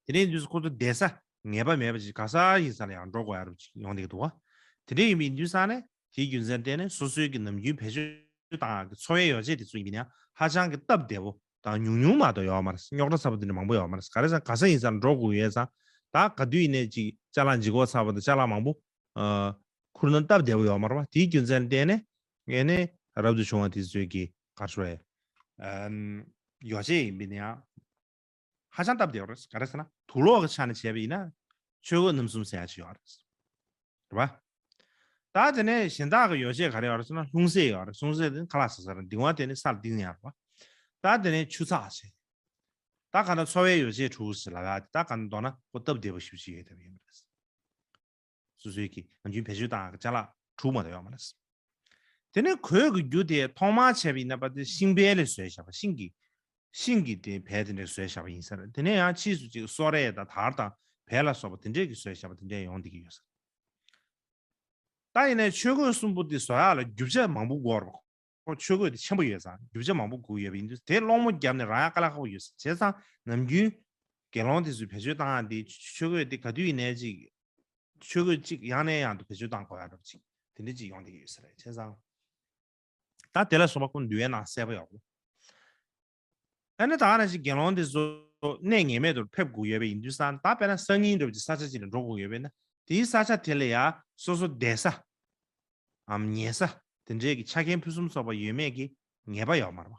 དེ་འདྲ་ཡིན་དུས་སུ་ཁོ་ཚོ་བསྡད་ས་ངེས་པ་མེད་པ་ཅིག་ག་ས་ཡིན་ས་ལ་ཡང་འགྲོ་དགོས་ཡ་རུ་ཅིག་ཡོང་བསྡད་ཀྱི་འདུག་བ། དེ་འདྲ་ཡིན་པ་ཡིན་དུས་ས་ནས་དེའི་རྒྱུ་མཚན་བརྟེན་ནས་སོ་སོའི་གི་ནམ་རྒྱུན་བེད་སྤྱོད་བཏང་ཡག་གི་འཚོ་བའི་ཡོ་བྱད་དེ་ཚོ་ཡིན་ན་ཧ་ཅང་གི་སྟབས་བདེ་པོ་དང་ཉུང་ཉུང་མ་གཏོགས་ཡོད་མ་རེད། རྙོག་དྲ་ཚ་པོ་དེ་འདྲ་མང་པོ་ཡོད་མ་རེད། ག་རེ་ཟེར་ན་ག་ས་ཡིན་ས་ལ་འགྲོ་དགོས་ཡོད་ཙང་། ད་ག་དུས་ཡིན་ནའི་ཅིག་ཅ་ལག་ལྗིད་ཁོག་ཚ་པོ་དང་ཅ་ལག་མང་པོ་ཨ་ཁུར་ན་སྟབས་བདེ་པོ་ཡོད་མ་རེད་བ། དེའི་རྒྱུ་མཚན་བརྟེན་ནས་ངས་ནི་རབ་ཏུ་བྱུང་བ་དེ་ཚོའི་གི་ག་རེ་ཟེར་ཡོ་བྱད་ཡིན་པ་ཡིན་ན་ཡང་ཧ་ཅང་སྟབས་བདེ་བ་རེད། ག་རེ་ཟེར་ན་དུག་ལོག་གི་ཆ་ནས་བྱས་པ་ཡིན་ན་ཆོས་གོས་རྣམ་གསུམ་ཟེར་ཡ་ཅིག་ཡོད་རེད། རེད་བ། ད་དེ་ནས་གཞན་དག་གི་ཡོ་བྱད་ག་རེ་ཡོད་རེད་ཟེར་ན་ལྷུང་བཟེད་ཡོད་རེད། ལྷུང་བཟེད་དེ་ནི་ཁ་ལག་ཟ་ས་རེད། གདིང་བ་དེ་ནི་སར་གདིང་ཡ་རེད་བ། ད་དེ་ནས་ཆུ་ཚགས་བྱས། ད་ག་ན་འཚོ་བའི་ཡོ་བྱད་དྲུག་ཟེར་ལབ་ཡ་དེ་ད་ག་ན་མདོར་ན་ཁོ་སྟབས་བདེ་པོ་ཞེ་པོ་ཅིག་ཡོད་བསྡད་པ་ཡིན་པ་རེད། སོ་སོའི་གི་ནམ་རྒྱུན་བེད་སྤྱོད་བཏང་ཡག་གི་ཅ་ལག་དྲུག་མ་གཏོགས་ཡོད་མ་རེད། དེ་ནས་གོས་ཀྱི་རྒྱུ་དེ་ཐོག་མར་བྱས་པ་ཡིན་ན་པ་དེ་ཤིང་བལ་ལས་བཟོས་བཞག་པ། ཤིང་གི་ཤིང་གི་དེ་བལ་དེ་འདྲ་བཟོས་བཞག་པ་ཡིན་ས་རེད། དེ་ནས་ཡང་ཕྱིས་སུ་ཅིག་སོ་རས་དང་དར་དང་བལ་ལ་སོགས་པ་དེ་འདྲས་ཀྱི་བཟོས་བཞག་པ་དེ་འདྲས་ཡོང་བསྡད་ཀྱི་ཡོད་ས་རེད། ད་ཡིན་ནའི་ཆོས་གོས་གསུམ་པོ་དེ་བཟོ་ཡག་ལ་རྒྱུ་ཆ་མང་པོ་དགོས་རེད། ཁོ་ཆོས་གོས་དེ་ཆེན་པོ་ཡོད་ཙང་རྒྱུ་ཆ་མང་པོ་དགོས་ཡོད་པ་ཡིན་དུས་དེ་སློང་མོ་བརྒྱབ་ནས་རག་ཡག་དཀའ་ལས་ཁག་པོ་ཡོད་ས། བྱས་ཙང་ནམ་རྒྱུན་དགེ་སློང་དེ་ཚོས་བེད་སྤྱོད་བཏང་ཡག་དེ་ཆོས་གོས་དེ་ག་དུས་ཡིན་ནའི་ཅིག་ཆོས་གོས་གཅིག་ཡང་ནས་ཡང་དུ་བེད་སྤྱོད་བཏང་དགོས་ཡག་འདྲ་པོ་ཅིག་དེ་འདྲ་ཅིག་ཡོང་བསྡད་ཀྱི་ཡོད་ས་རེད། བྱས་ཙང་ད་དེ་ལ་སོགས་པ་ཁོ་འདུལ་བའི་ནང་གསལ་པོ་ཡོད་གོ། ཨ་ནི་ད་ག་ནང་བཞིན་དགེ་སློང་དེ་ཚོ་གནས་ངེས་མེད་དུ་ཕེབས་དགོས་ཡོད་པ་ཡིན་དུས་ཙང་ད་དཔེར་ན་སང་ཉིན་འདྲ་པོ་ཅིག་ས་ཆ་ཅིག་ལ་འགྲོ་དགོས་ཡོད་པས་ན་དེའི་ས་ཆ་དེ་ལ་ཡ་སོ་སོ་བསྡད་ས་འམ་ཉལ་ས་དེ་འདྲའི་གི་ཆ་རྐྱེན་ཕུན་སུམ་ཚོགས་པ་ཡོད་མེད་ཀྱི་ངེས་པ་ཡོད་མ་རེད་པ།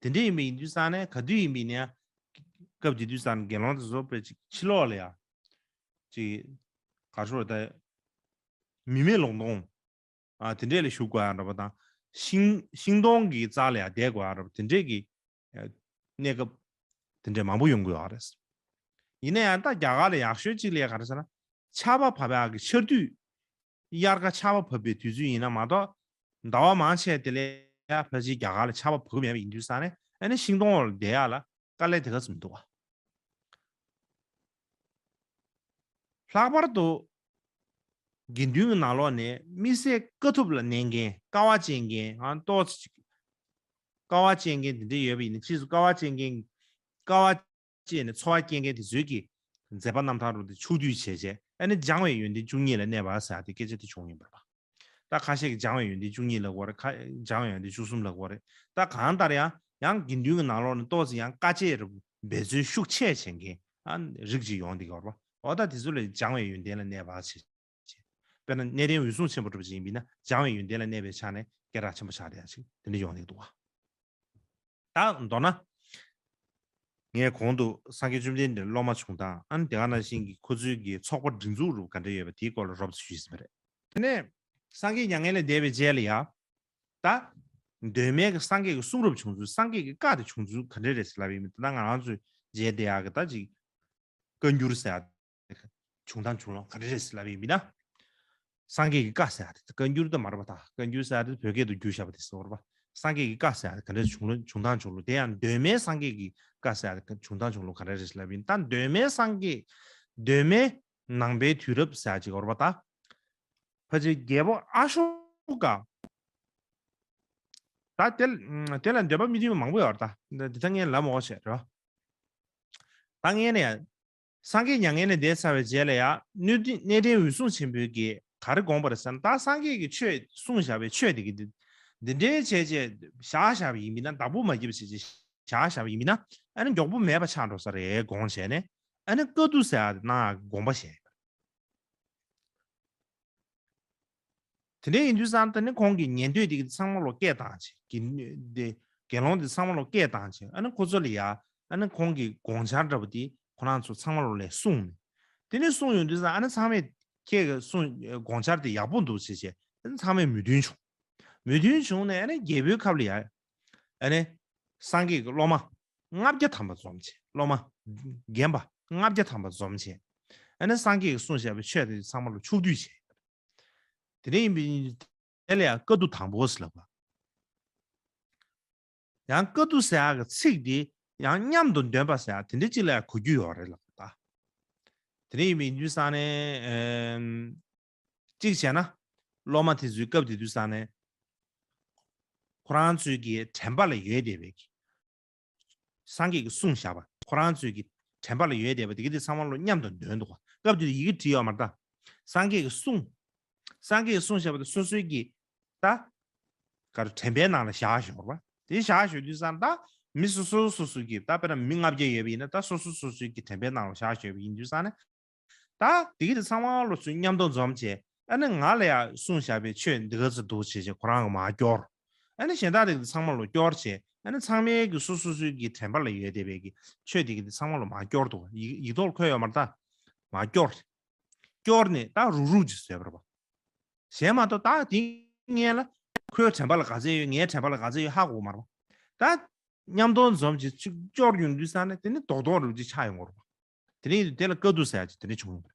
དེ་འདྲ་ཡིན་པ་ཡིན་དུས་ཙང་ནས་ག་དུས་ཡིན་པ་ཡིན་ན་ཡང་སྐབས་དེ་དུས་ཙང་དགེ་སློང་དེ་ཚོ་དཔེ་ཅིག་ཕྱི་ལོགས་ལ་ཡ་ཅིག་ག་རེ་ཟེར་ད་མི་མེད་ལུང་སྟོང་ཨ་དེ་འདྲས་ལ་བཞུགས་དགོས་ཡ་འདྲ་པོ་དང་ཤིང་ཤིང་སྡོང་གི་རྩ་ལ་ཡ་བསྡད་དགོས་ཡ་འདྲ་པོ་དེ་འདྲས་ཀྱི་ཨ་གནས་སྐབས་དེ་འདྲས་མང་པོ་ཡོང་གི་ཡོད་རེད། ཡིན་ན་ཡང་ད་རྒྱ་གར་ལ་ཡག་ཤོས་གཅིག་ལ་ཡ་ག་རེ་ཟེར་ན་ཆར་པ་བབས་ཡག་གི་ཆར་དུས་དབྱར་ཁ་ཆར་པ་བབས་པའི་དུས་ཚོད་ཡིན་ན་མ་གཏོགས་ཟླ་བ་མང་ཆེ་དེ་ལས་ ཡ་ཕལ་ཆེར་རྒྱ་གར་ལ་ཆར་པ་བབས་ཀྱི་མེད་པ་ཡིན་དུས་ཙང་ནས། ཨ་ནི་ཤིང་སྡོང་འོག་ལ་བསྡད་ཡག་ལ་དཀའ་ལས་དེ་ག་ཙམ་འདུག་བ། ལྷག་པར་དུ་དགེ་འདུན་གྱི་ནང་ལོགས་ནས་དམིགས་བསལ་དཀའ་ཐུབ་ལ་གནས་མཁན། དཀའ་བ་སྤྱད་མཁན། ཨ་ཏོག་ཙམ་ཅིག་དཀའ་བ་སྤྱད་མཁན་དེ་འདྲ་ཡོད་པ་ཡིན་ན། ཕྱིས་སུ་དཀའ་བ་སྤྱད་མཁན། དཀའ་བ་སྤྱད་ནས་འཚོ་བ་སྐྱེལ་མཁན་དེ་ཚོའི་གི་མཛད་པ་རྣམ་ཐར་རུ་དེ་ཕྱོགས་བསྡུས་བྱས་བྱས། ཨ་ནི་སྦྱང་བའི་ཡོན་ཏན་བཅུ་གཉིས་ལ་གནས་པ་ཟེར་ཡག་དེ་སྐད་ཆ་དེ་བྱུང་ཡིན་པ་རེད་པ། ད་ཁ་ཤས་ཀྱིས་སྦྱང་བའི་ཡོན་ཏན་བཅུ་གཉིས་ལབ་ཀྱི་ཡོད་རེད། ཁ་སྦྱང་བའི་ཡོན་ཏན་བཅུ་གསུམ་ལབ་ཀྱི་ཡོད་རེད། ད་གང་ལྟར་ཡང་ཡང་དགེ་འདུན་གྱི་ནང་ལོགས་ནས་ཏོག་ཙམ་ཡང་དཀའ་སྤྱད་རུ་འབད་རྩོལ་ཤུགས་ཆེ་བྱེད་མཁན། ཨ་རིགས་ཅིག་ཡོང་བསྡད་ཀྱི་ཡོད་རེད་པ། འོ་ད་དེ་ཚོ་ལ་སྦྱང་བའི་ཡོན་ཏན་ལ་གནས་པ་ཞེས། དཔེར་ན་གནས་བརྟན་འོད་སྲུང་ཆེན་པོ་འདྲ་པོ་ཅིག་ཡིན་པ་ཡིན་ན། སྦྱང་བའི་ཡོན་ཏན་ལ་གནས་པའི་ཆ་ནས་སྐད་གྲགས་ཆེན་པོ་ཆགས་བསྡད་ཡག་ཅིག་དེ་འདྲ་ཡོང་བསྡད་ཀྱི་འདུག་བ། ད་མདོར་ན། ངས་གོང་དུ་སངས་རྒྱས་བཅོམ་ལྡན་འདས་སློབ་མ་བྱུང་སྟངས། ཨ་ནི་དེ་ག་ནང་བཞིན་གྱི་ཁོ་ཚོའི་གི་ཚོགས་པ་སྒྲིག་འཛུགས་རུ་ག་འདྲ་ཡོད་པ་དེའི་སྐོར་ལ་རོབ་ཙམ་ཞུས་ཟིན་པ་རེད། དེ་ནས་སངས་རྒྱས་མྱ་ངན་ལས་འདས་པའི་རྗེས་ལ་ཡ། ད་གདོད་མའི་གི་སངས་རྒྱས་ཀྱི་གསུང་རབ་བྱུང་ཚུལ། སངས་རྒྱས་ཀྱི་བཀའ་དེ་བྱུང་ཚུལ་ག་འདྲ་རེད་ཟེར་ལབ་ཡིན་མིན། ད་ང་རང་ཚོས་མཇལ་བསྡད་ཡག་གི་ད་ཅིག་བཀའ་འགྱུར་ཟེར་ཡག་བྱུང་སྟངས་བྱུང་ལུགས་ག་འདྲ་རེད་ཟེར་ལབ་ཡིན་མིན་ན། སངས་རྒྱས་ཀྱི་བཀའ་ཟེར་ཡག་དེ་བཀའ་འགྱུར་དེ་མ་རེད་པ། ད་བཀའ་འགྱུར་ཟེར་ཡག་དེ་བོད་སྐད་དུ་བསྒྱུར་བཞག་པ་དེ་ཟེར་བ་རེད་པ། སངས་རྒྱས་ཀྱི་བཀའ་ཟེར་ཡག་དེ་ག་འདྲ་བྱུང་ལུགས་བྱུང་སྟངས་བྱུང་ལུགས། དེ་ཡང་གདོད་མའི་སངས་རྒྱས་ཀྱི་བཀའ་ཟེར་ཡག་དེ་བྱུང་སྟངས་བྱུང་ལུགས་ག་འདྲ་རེད་ཟེར་ལབ་ཡིན། ད་གདོད་མའི་སངས་རྒྱས། གདོད་མའི་ནང་པའི་དུས་རབས་ཟེར་ཡག་ཅིག་ཡོད་རེད་པ། ད་ཕལ་ཆེར་རྒྱལ་པོ་ཨ་ཤོ་ཀ། ད་དེ་དེ་ལ་འདོད་པ་མི་མཐུན་པ་མང་པོ་ཡོད་རེད། ད་འདི་ད་ངས་ལབ་མ་དགོས་བྱས་རེད་པ། ད་ངས་ནས་ཡང་སངས་རྒྱས་མྱ་ངན་ལས་འདས་ཚར་བའི་རྗེས་ལ་ཡང་གནས་བརྟན་གནས་བརྟན་འོད་སྲུང་ཆེན་པོའི་གིས་ག་རེ་དགོངས་པ་རེད་ཟེར་ན། ད་སངས་རྒྱས་ཀྱིས་ཆོས་གསུངས་བཞག་པའི་ཆོས་དེ་གི་འདི་འདི་འདྲའི་བྱས་བྱས་བཞག་བཞག་པ་ཡིན་མིན་ན། བདག་པོ་མ་བརྒྱབ་བྱས་བྱས་བཞག་བཞག་པ་ཡིན་མིན་ན། ཨ་ནི་མགྱོགས་པོ་མེད་པ་ཆགས་འགྲོ་ས་རེད་དགོངས་བྱས་ནས། ཨ་ནི་བཀའ་བསྡུ་ཟེར་ཡག་དེ་གནང་ཡག་དགོངས་པ་བཞེས། དེ་འདྲ་ཡིན་དུས་ཙང་ད་ནི་ཁོང་གི་ཉན་ཐོས་དེ་གི་ཚང་མ་ལོ་སྐད་བཏང་བྱས། དགེ་འདུན་དེ་དགེ་སློང་དེ་ཚང་མ་ལོ་སྐད་བཏང་བྱས། ཨ་ནི་ཁོ་ཚོ་ལ་ཡ། ཨ་ནི་ཁོང་གི་དགོངས་འཆར་འདྲ་པོ་དེ་ཁོ་རང་ཚོ་ཚང་མ་ལོ་ལ་གསུངས་ནས། དེ་ནས་གསུངས་ཡོང་དུས་ཙང་། ཨ་ནི་ཚང་མས་ཁྱེད་ཀྱི་གསུང་དགོངས་འཆར་དེ་ཡག་པོ་འདུག་ཟེར་བྱས། ཨ་ནི་ཚང་མས་མོས་མཐུན་བྱུང་། མོས་མཐུན་བྱུང་ནས་ཨ་ནི་རྒྱལ་པོའི་ཁབ་ལ་ཡ། ཨ་ནི་སངས་རྒྱས་ཀྱི་སློབ་མ་ལྔ་བརྒྱ་ཐམ་པ་འཛོམས་བྱས། སློབ་མ་རྒན་པ་ལྔ་བརྒྱ་ཐམ་པ་འཛོམས་བྱས། ཨ་ནི་སངས་རྒྱས་ཀྱིས་གསུངས་བཞག་པའི་ཆོས་དེ་ཚང་མ་ལ་ཕྱོགས་བསྡུས་བྱས། དེ་འདྲ་ཡིན་པའི་དེ་ལ་ཡང་བཀའ་བསྡུ་དང་པོ་ཟེར་ལབ་པ། ཡང་བཀའ་བསྡུ་ཟེར་ཡག་གི་ཚིག་དེ་ཡང་མཉམ་དུ་འདོན་པ་ཟེར་ཡག་དེ་འདྲ་ཅིག་ལ་ཡང་གོ་རྒྱུ་ཡོད་རེད་ལབ་པ། ད་དེ་འདྲ་ཡིན་པའི་དུས་ཙང་ནས། ཨེམ། གཅིག་བྱས་ན། སློབ་མ་དེ་ཚོའི་སྐབས་དེ་དུས་ཙང་ནས་ཁོ་རང་ཚོའི་གི་དྲན་པ་ལ་ཡོད་བསྡད་པའི་གི། སངས་རྒྱས་ཀྱིས་གསུངས་བཞག་པ་ཁོ་རང་ཚོའི་གི་དྲན་པ་ལ་ཡོད་བསྡད་པ་དེ་གི་དེ་ཚང་མ་ལོ་མཉམ་དུ་འདོན་འདུག་ག། སྐབས་དེ་དུས་ཡི་གེ་བྲིས་ཡོད་མ་རེད་ད། སངས་རྒྱས་ཀྱིས་གསུངས། སངས་རྒྱས་ཀྱིས་གསུངས་བཞག་པ་དེ་སོ་སོའི་གི། ད་ག་རེ། དྲན་པའི་ནང་ལ་བཞག་ཞོར་བ། དེ་བཞག་ཞོར་དུས་ཙང་ད་མི་སོ་སོ་སོ་སོའི་གི། ད་དཔེར་ན་མི་ལྔ་བརྒྱ་ཡོད་པ་ཡིན་ན། ད་སོ་སོ་སོ་སོའི་གི་དྲན་པའི་ནང་ལ་བཞག་ཞོར་བ་ཡིན་དུས་ཙང་ནས། ད་དེ་གི་དེ་ཚང་མ་ལོ་ཚོས་མཉམ་དུ་འཛོམས་བྱས། ཨ་ནི་ང་ལ་ཡང་གསུངས་བཞག་པའི་ཆོས་འདི་ག་ཚོད་འདུག་བྱས་བྱས་ཁོ་རང་གིས་མར་སྐྱོར། ཨ་ནི་གཞན་དག་དེ་གི་དེ་ཚང་མ་ལོ་སྐྱོར་བྱས། ཨ་ནི་ཚང་མའི་གི་སོ་སོ་སོའི་གི་དྲན་པ་ལ་ཡོད་བསྡད་པའི་གི་ཆོས་དེ་གི་དེ་ཚང་མ་ལོ་མར་སྐྱོར་འདུག་ག། ཡིག་ཡིག་ཐོག་ལ་འཁོད་ཡོད་མ་རེད་ད། མར་སྐྱོར། སྐྱོར་ནས་ད་རུག་རུག་ཅིག་བཟོས་པ་རེད་པ། གཞན་མ་གཏོགས་ད་དེ་སྔོན་ལ་ཁོའི་དྲན་པ་ལ་ག་ཚད་ཡོད། ངའི་དྲན་པ་ལ་ག་ཚད་ཡོད་ཧ་གོ་མ་རེད་པ། ད་མཉམ་དུ་འཛོམས་ཅིག་ཅིག་སྐྱོར་ཡོང་དུས་ཙང་ནས་དེ་ནི་རྡོག་རྡོག་རུ་ཅིག་ཆགས་ཡོང་གི་རེད་པ། དེ་ནས་དེ་ལ་བཀའ་བསྡུ་ཟེར་ཡག་ཅིག་དེ་འདྲ་བྱུང་ཡོད་པ་རེད།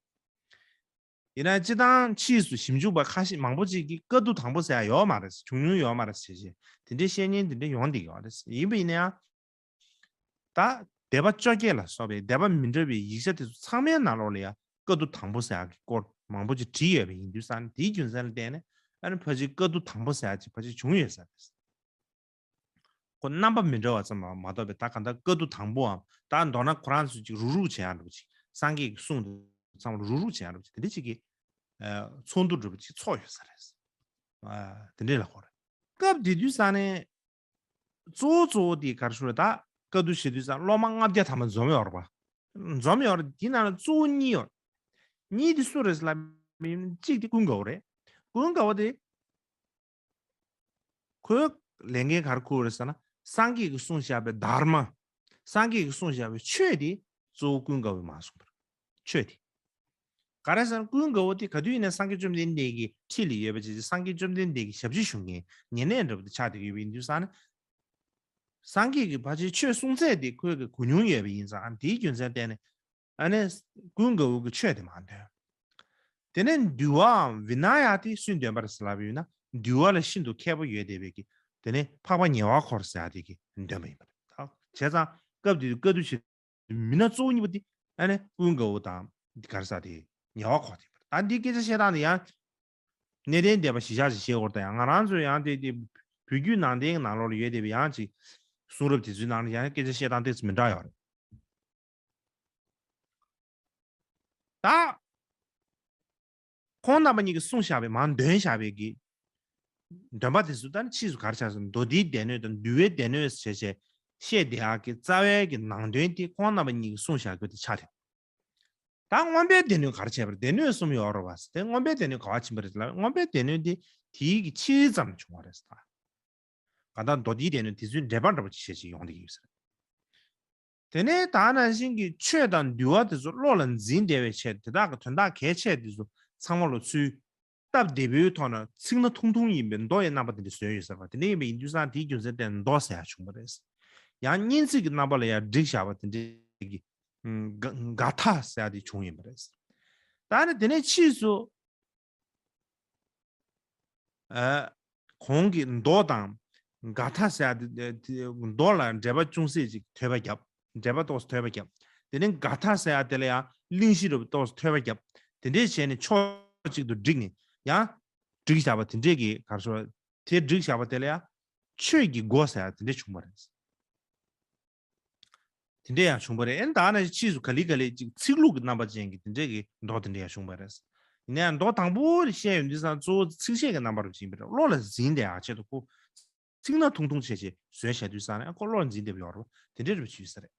ཡིན་ན་སྤྱིར་བཏང་ཕྱིས་སུ་ཞིབ་འཇུག་པ་ཁ་ཤས་མང་པོ་ཅིག་གིས་བཀའ་བསྡུ་དང་པོ་ཟེར་ཡག་ཡོད་མ་རེད། བྱུང་མྱོང་ཡོད་མ་རེད་ཟེར་བྱས། དེ་འདྲའི་བཤད་མཁན་དེ་འདྲ་ཡོང་བསྡད་ཀྱི་ཡོད་རེད། ཡིན་པ་ཡིན་ན་ཡང་། ད་སྡེ་པ་བཅོ་བརྒྱད་ལ་སོགས་པའི་སྡེ་པ་མི་འདྲ་བའི་ཡིག་ཆ་དེ་ཚོ་ཚང་མའི་ནང་ལོགས་ལ་ཡང་བཀའ་བསྡུ་དང་པོ་ཟེར་ཡག་གི་སྐོར་མང་པོ་ཅིག་བྲིས་ཡོད་པ་ཡིན་དུས་ཙང་ནས། དེའི་རྒྱུ་མཚན་ལ་བརྟེན་ནས་ཨ་ནི་ཕལ་ཆེར་བཀའ་བསྡུ་དང་པོ་ཟེར་ཡག་ཅིག་ཕལ་ཆེར་བྱུང་ཡོད་ས་རེད། ཁོ་རྣམ་པ་མི་འདྲ་བ་ཙམ་མ་གཏོགས་པའི། ད་གང་ལྟར་བཀའ་བསྡུ་དང་པོའམ། ད་མདོར་ན་ཁོ་རང་ཚོས་ཅིག་རུག་རུག་བྱེད་ཡག་འདྲ་པོ་ཅིག། སངས་རྒྱས་ཀྱི་གསུང་དེ་ཚང་མ་རུག་རུག་བྱེད་ཡག་འདྲ་པོ་ཅིག། དེ་འདྲ་ཅིག་གི། ཨ། ཚོགས་འདུ་འདྲ་པོ་ཅིག་ཚོགས་ཡོད་ས་རེད། ཨ། དེ་འདྲས་ལབ་ཀྱི་ཡོད་རེད། སྐབས་དེ་དུས་ཙང་ནས་གཙོ་བོ་གཙོ་བོ་དེ་ག་རེ་ཞུ་རེད། ད་བཀའ་བསྡུ་བྱེད་དུས་ཙང་སློབ་མ་ལྔ་བརྒྱ་ཐམ་པ་འཛོམས་ཡོད་རེད་པ། འཛོམས་ཡོད་རེད། དེའི་ནང་ལ་གཙོ་བོ་གཉིས་ཡོད། གཉིས་དེ་སུ་རེད་ལབ་ཡིན་ན། གཅིག་དེ་ཀུན་དགའ་བོ་རེད། ཀུན་དགའ་བོ་དེ་ཁོའི་ལས་འགན་ག་རེ་ཁུར་རེད་ཟེར་ན། སངས་རྒྱས་ཀྱིས་གསུངས་བཞག་པའི་དྷརྨ། སངས་རྒྱས་ཀྱིས་གསུངས་བཞག་པའི་ཆོས་དེ་གཙོ་བོ་ཀུན་དགའ་བོས་མར་གསུངས་པ་རེད། ཆོས་དེ། ག་རེ་ཟེར་ན་ཀུན་དགའ་བོ་དེ་ག་དུས་ཡིན་ན་སངས་རྒྱས་བཅོམ་ལྡན་འདས་ཀྱི་འཁྲིས་ལ་ཡོད་པ་བྱས་ཙང་། སངས་རྒྱས་བཅོམ་ལྡན་འདས་ཀྱི་ཞབས་ཕྱི་ཞུ་མཁན་ཉེ་གནས་འདྲ་པོ་དེ་ཆགས་བསྡད་ཀྱི་ཡོད་པ་ཡིན་དུས་ཙང་ནས། སངས་རྒྱས་ཀྱི་ཕལ་ཆེར་ཆོས་གསུང་ཚད་དེ་ཁོས་གི་གོ་མྱོང་ཡོད་པ་ཡིན་ཙང་། ཨ་ནི་དེའི་རྒྱུ་མཚན་བརྟེན་ནས། ཨ་ནི་ཀུན་དགའ་བོ་གི་ཆོས་དེ་མར་འདོན། དེ་ནས་འདུལ་བའམ་བི་ནཱ་ཡ་དེ་སུས་འདོན་པ་རེད་ཟེར་ལབ་པ་ཡིན་ན། འདུལ་བ་ལ་ཤིན་ཏུ་མཁས་པོ་ཡོད་བསྡད་པའི་གི་ དེ་ནས་འཕགས་པ་ཉེ་བར་འཁོར་ཟེར་ཡ་དེ་གི་འདོན་པ་ཡིན་པ་རེད། ད་བྱས་ཙང་སྐབས་དེ་དུས་བཀའ་བསྡུ་བྱེད་མི་སྣ་གཙོ་བོ་གཉིས་པོ་དེ་ཨ་ནི་ཀུན་དགའ་བོ་དང་ག་རེ་ཟེར་དེ་ཉེ་བར་འཁོར་དེ་ཡིན་པ་རེད། ད་འདི་སྐད་ཆ་བཤད་སྟངས་དེ་ཡང་གནས་བརྟན་སྡེ་པ་གཞིར་བཞག་ཅིག་བཤད་དགོས་རེད། ད་ཡང་ང་རང་ཚོ་ཡང་དེ་དེ་བོད་བརྒྱུད་ནང་བསྟན་གྱི་ནང་ལོགས་ལ་ཡོད་བསྡད་པའི་ཡང་ཅིག་གསུང་རབ་དེ་ཚོའི་ནང་ལ་ཡང་སྐད་ཆ་བཤད་སྟངས་ཏོག་ཙམ་མི་འདྲ་ཡོད་རེད། ད་ཁོང་རྣམ་པ་གཉིས་ཀྱིས་གསུངས་བཞག་པའི་མར་འདོན་བཞག་པའི་གི་འདོན་པ་དེ་ཚོ་ད་ནི་ཕྱིས་སུ་ག་རེ་ཆགས་སོང་། མདོ་སྡེའི་སྡེ་སྣོད་དང་འདུལ་བའི་སྡེ་སྣོད་ཟེར་བྱས་བཤད་བསྡད་ཡག་གི་རྩ་བའི་གི་ནང་དོན་དེ་ཁོང་རྣམ་པ་གཉིས་ཀྱིས་གསུངས་བཞག་རྒྱུ་དེ་ཆགས་ཐལ། ད་མངོན་པའི་སྡེ་སྣོད་ག་རེ་བྱས་པ་རེད། སྡེ་སྣོད་གསུམ་ཡོད་རེད་བ་ཟེར། དེ་མངོན་པའི་སྡེ་སྣོད་ག་བ་ཕྱིན་པ་རེད་ལབ། མངོན་པའི་སྡེ་སྣོད་དེ་དེའི་གི་ཕྱིའི་ཙམ་བྱུང་བ་རེད་ཟེར། གང་ལྟར་མདོ་སྡེའི་སྡེ་སྣོད་དེ་ཚོའི་འགྲེལ་པ་འདྲ་པོ་ཅིག་བྱས་ཅིག་ཡོང་བསྡད་ཀྱི་ཡོད་ཟེར། དེ་ནས་ད་ནང་བཞིན་གྱི་ཆོས་དང་འདུལ་བ་དེ་ཚོ་བློ་ལ་འཛིན་བདེ་བའི་ཆེད། དེ་དག་གི་དོན་དག་གལ་ཆེ་དེ་ཚོ་ཚང་མ་ལོ་ཚུལ་སྟབས་བདེ་པོའི་ཐོག་ནས་ཚིག་སྣ་ཐུང་ཐུང་ཡིན་པའི་མདོ་ཡི་རྣམ་པ་དེ་འདྲ་བཟོས་ཡོད་ཟེར་བ། དེ་འདྲ་ཡིན་པ་ཡིན་དུས་ཙང་དེའི་རྒྱུ་མཚན་དེ་མདོ་ཟེར་ཡ་བྱུང་བ་རེད། ཡང་སྙན་ཚིག་གི་རྣམ་པ་ལ་ཡང་བསྒྲིགས་བཞག་པ་དེ་འདྲའི་གི་ཨ་ག་ཐ་ཟེར་ཡ་དེ་བྱུང་ཡིན་པ་རེད། ད་ནི་དེ་ནས་ཕྱིས་སུ་ཨ་གོང་གི་མདོ་དང་ག་ཐ་ཟེར་ཡ་དེ་དེ་མདོ་ལ་འགྲེལ་པ་ཅུང་ཟད་ཅིག་ཐོས་པ་བརྒྱབ། འགྲེལ་པ་ཏོག་ཙམ་ཐོས་པ་བརྒྱབ། དེ་ནས་ག་ཐ་ཟེར་ཡ་དེ་ལ་ཡང་གླེང་གཞི་འདྲ་པོ་ཏོག་ཙམ་ཐོས་པ་བརྒྱབ། དེ་འདྲས་བྱས་ནས་ཕྱོགས་གཅིག་ཏུ་བསྒྲིགས་ནས་ཡང་བསྒྲིགས་བཞག་པ་དེ་འདྲས་ཀྱི་ག་རེ་ཟེར་བ། དེ་བསྒྲིགས་བཞག་པ་དེ་ལ་ཡང་ཆོས་ཀྱི་སྒོ་ཟེར་ཡ་དེ་འདྲས་བྱུང་བ་རེད། དེ་འདྲས་ཡང་བྱུང་བ་རེད། ཨེ་ད་ནི་ཕྱིས་སུ་ག་ལེ་ག་ལེ་ཅིག་ཚིག་ལྷུག་གི་རྣམ་པ་ཅན་གྱི་དེ་འདྲས་ཀྱི་མདོ་དེ་འདྲས་ཡང་བྱུང་བ་རེད། ཡིན་ན་ཡང་མདོ་དང་པོ་རེ་བཤད་ཡོང་དུས་ཙང་གཙོ་བོ་ཚིགས་བཅད་ཀྱི་རྣམ་པ་རུ་ཕྱིན་པ་རེད། བློ་ལ་འཛིན་བདེ་ཡག་ཆེད་དུ་ཁོ་ཚིག་སྣ་ཐུང་ཐུང་བྱས་བྱས་བཟོས་བྱས་དུས་ཙང་ནས་ཁོ་བློ་ལ་འཛིན་བདེ་པོ་ཡོད་རེད་པ། དེ་འདྲས་རེད་པ་བྱུང་ས་རེད།